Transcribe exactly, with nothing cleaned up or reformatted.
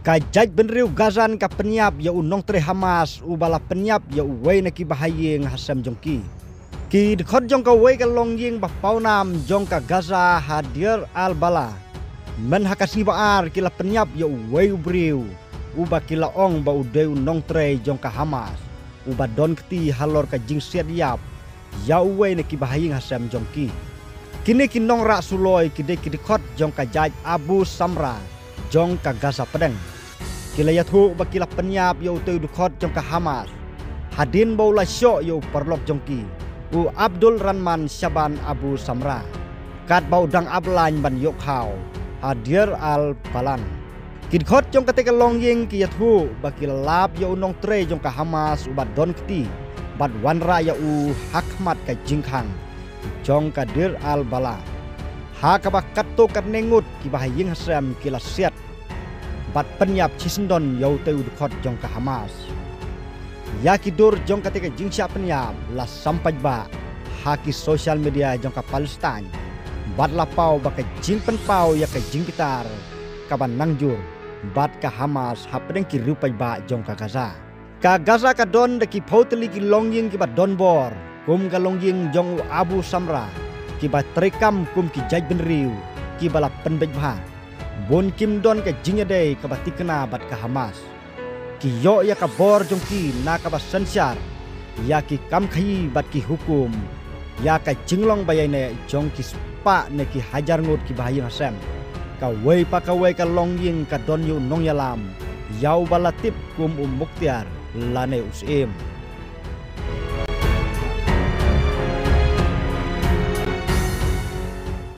Ka jaitbynriew Gaza ka pynïap ïa u nongtrei Hamas uba la pynïap ïa uwei na kiba ha ïing ha sem jong ki. Ki dkhot jong kawei ka longïing ba pawnam jong ka Gaza ha Deir al-Balah, mynha ka sngi ba ar ki la pynïap ïa uwei u briew uba ki la ong ba u dei u nongtrei jong ka Hamas, uba don kti halor ka jingsiat ïap ïa uwei na kiba ha ïing ha sem jong ki. Kine ki nongrah suloi ki dei ki dkhot jong ka jait Abu Samra jong ka Gaza Pdeng. Ki la ïathuh ba ki la pynïap ïa utei u dkhot jong ka Hamas hadien ba u la shoh ïa u paralok jong ki, u Abdul Rahman Shaban Abu Samra, katba u dang ap lain ban ïoh khaw ha Deir al-Balah. Ki dkhot jong katei ka longïing ki ïathuh ba ki la lap ïa u nongtrei jong ka Hamas uba don kti bad wanrah ïa u ha khmat ka jingkhang jong ka Deir al-Balah, ha kaba katto katne ngut kiba ha ïing ha sem ki la siat bad pynïap shisyndon ïa utei u dkhot jong ka Hamas. Ïa ki dur jong katei ka jingshah pynïap la sampach ba ha ki social media jong ka Palestine, bad la paw ba ka jingpynpaw ïa ka jingbitar kaba nangjur bad ka Hamas hapdeng ki riew paidbah jong ka Gaza. Ka Gaza ka don da ki phew tylli ki longïing kiba don bor, kum ka longïing jong u Abu Samra, kiba treikam kum ki jaitbynriew kiba la pynbeit bha. Bun kim don ka jingïadei kaba thikna bad ka Hamas. Ki ïoh ïa ka bor jong ki na kaba synshar ïa ki kam khaïi bad ki hukum ïa ka jinglong ba ïaineh jong ki spah ne ki hajar ngut kiba ha ïing ha sem. Kawei pa kawei ka longïing ka don ïa u nongïalam ïa uba la tip kum u Mukhtar lane u Syiem.